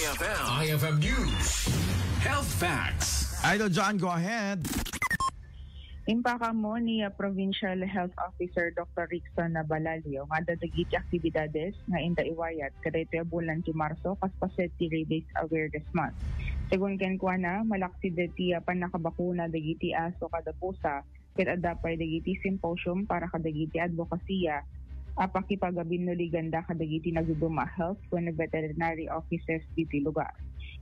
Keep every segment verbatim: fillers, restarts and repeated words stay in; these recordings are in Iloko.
F M. I F M News. Health Facts. Idol John, go ahead. Impakaammo ni, ah, Provincial Health Officer Doctor Rickson Nabalalio nga adda dagiti aktibidades nga inda iwayat kadaytoy a bulan ti Marso kas paset ti Rabies Awareness Month. Segun kenkuana, malaksid ti, ah, pannakabakuna dagiti aso kada pusa ket adda pay dagiti symposium para kadagiti advocacia a pakipagabinnuliganda kadagiti nagduduma a health wenno veterinary officers ditoy lugar.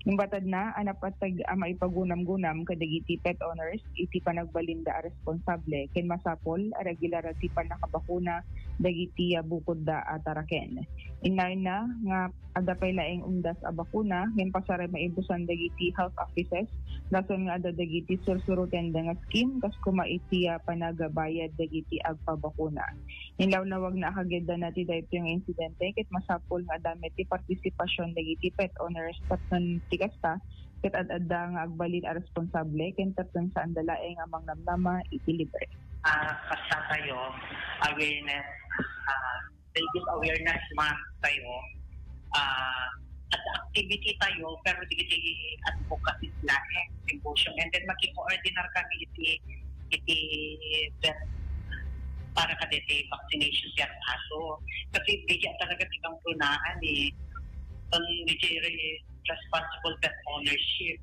Imbatadna a napateg a maipagunam-gunam kadagiti pet owners iti panagbalinda a responsable ken masapul a regular ti pannakabakuna dagiti, ah, bukodda a taraken. Innayna nga adda pay laeng umdas a bakuna ngem pasaray maibusan dagiti health offices, rason nga adda dagiti sursurotenda nga scheme kas koma iti, ah, panagabayad dagiti agpabakuna. Inlawnawagna a kageddana ti daytoy nga insidente ket masapul nga adda met ti partisipasyon dagiti pet owners tapno ti kasta ket ad-adda nga agbalin a responsable ken tapno saanda laeng a mangnamnama iti libre. Ah, kasta tayo, awareness, ah, Rabies Awareness Month tayo, ah, at activity tayo, pero digiti advocacy laeng, symposium. And then, makikoordinar kami iti, iti vet para kadeti vaccination ti aso. Kasi, di siya talaga tikang runaan eh. Ang di siya re-, responsible pet ownership.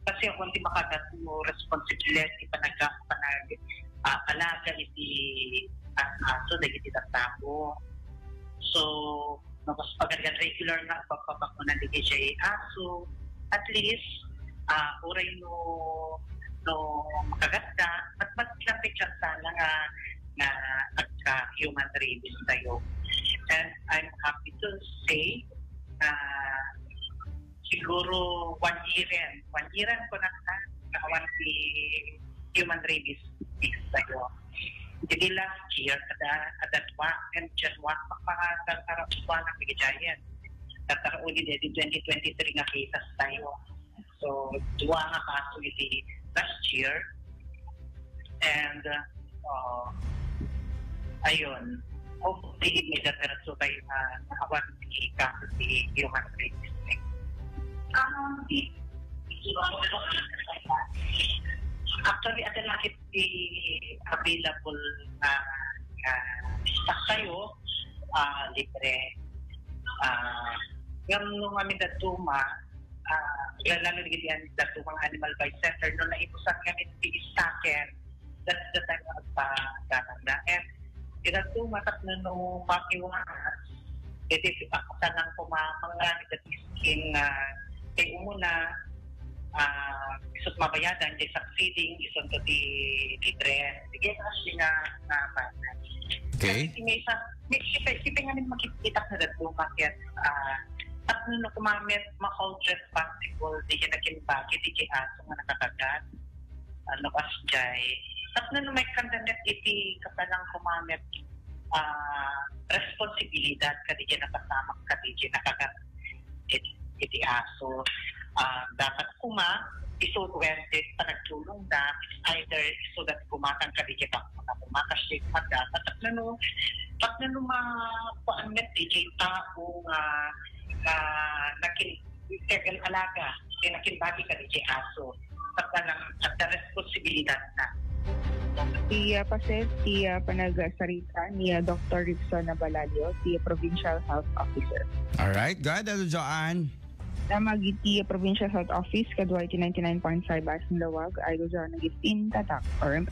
Kasi ako ti makagat mo responsibilidad ti panag-, panag-, ah, alaga iti a-, aso dagiti tattao. So, no, kas pagarigan regular nga pagpapakuna dagiti aso, at least, ah, uray no, no makagatda, mat-, mat-, lang ti tsansa na nga, nga agka-human rabies tayo. And I'm happy to say na siguro one year-en, one year-en ko na, na, naawan ti human rabies case tayo. Jadi last year, ada, ada dua, and January, magpakadagtara dua na kay Giant. Tatara uli di twenty twenty-three nga cases tayo. So, dua nga kaso iti last year. And, uh, uh, ayun, hopefully, may dadaratso tayo na naawan ti kaso ti human rabies. Um, actually, ada lang ti available na, na stock tayo, ah, libre. Ah, ngem no amin dadduma, ah, lalo dagiti an-, dadduma nga animal by center, no naibusan kami ti stocken, that's the time nga agpagatangda. And iti dadduma tapno no makiwaas, iti ti pakasanan ko ma-, mangngaramid dagiti skin nga ti umuna, ah, isut mabayadan, ti succeeding, isunto ti, ti rent. Sige, kasi nga, nga, Okay. Kasi may sa, may, kita, kita nga rin makikita na dadduma ket, ah, tapno no kumamet, ma-hold responsible, di ka naging bagay, di ka aso nga nakakagat. Ano, kasjay. Tapno no may kandanet iti kapalang kumamet, ah, responsibilidad, kadi ka napasamak, kadi ka nakagat. It-, iti aso. Ah, dapat kuma, isu wented panagtulongda, either isu dat kumatang kadi ket ako na kuma, kasi mada, tapno no, tapno no ma-, kuan met, di kay tao nga, nga nakin-, kay alaga, kay nakinbati kadi ket aso. Tapno lang, at the responsibilidad na. Ti, ah, paset, ti, ah, panagsarita ni, ah, Doktor Rickson Nabalalio, ti Provincial Health Officer. Alright, go ahead, Idol Joanne. Damag iti Provincial Health Office, kadua iti ninety-nine point five Asong Lawag, Idol Joanne Agustin, Tatak, R M N.